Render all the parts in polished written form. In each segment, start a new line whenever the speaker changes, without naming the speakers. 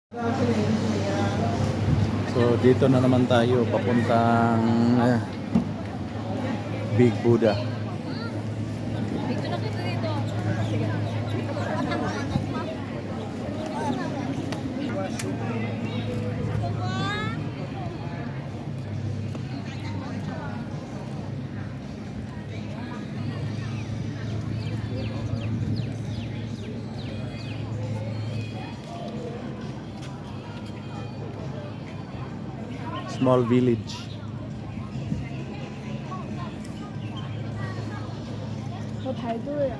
So dito na naman tayo papuntang Big Buddha.
Dito na kita dito.
Small village.
我排队啊。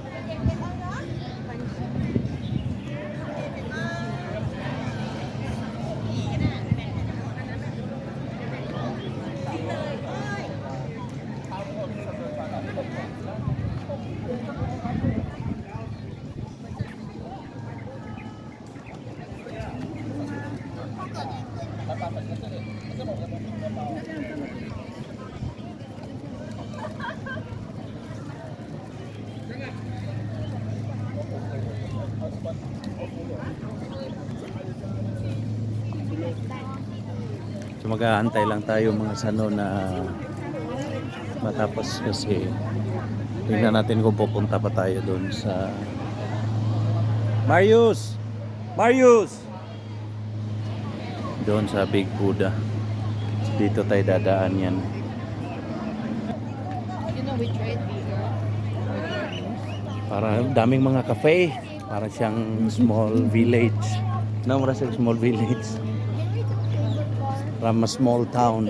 So mag-aantay lang tayo, mga sano, na matapos kasi tingnan natin kung pupunta pa tayo doon sa Marius! Marius! Doon sa Big Buddha. Dito tayo dadaan yan.
You know, we tried bigger.
Para daming mga cafe. Para siyang small village. No, mura siyang small village. Para mas small town.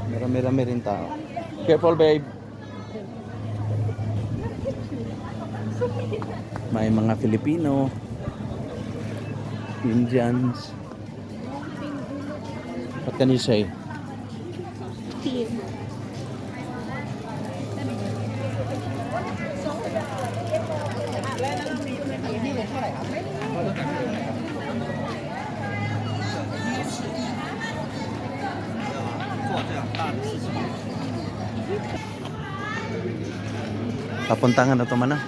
Marami-rami rin tao. Careful, babe. May mga Filipino, Indians. What can you say?
Team.
Papunta nga na to man ah.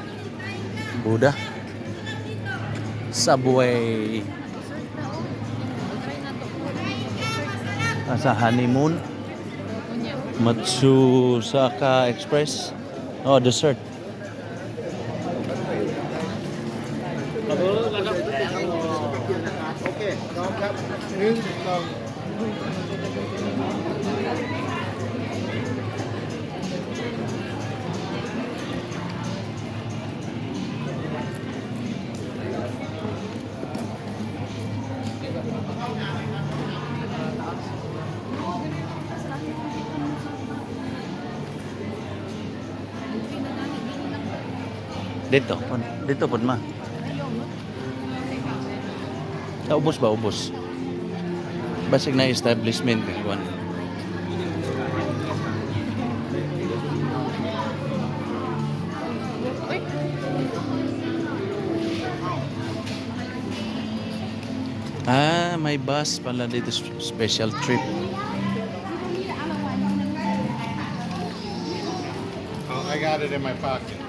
Buddha. Subway. Ah, sa honeymoon. Matsusaka Express. Oh, dessert.
โอเคน้องครับหนึ่งสอง
Dito, pon. Dito pon ma. Sa ubos ba ubos? Basig na establishment kay kuan. Ah, may bus pala dito, special trip.
Oh, I got it in my pocket.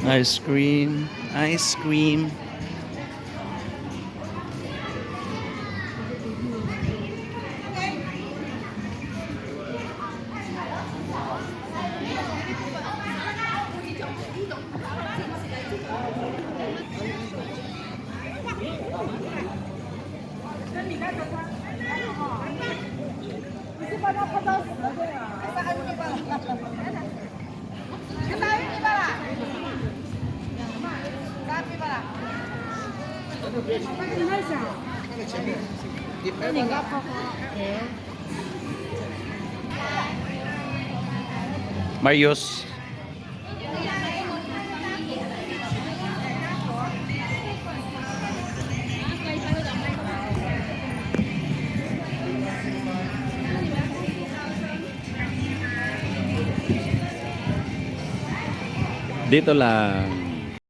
Ice cream, ice cream. Marius. Dito lang.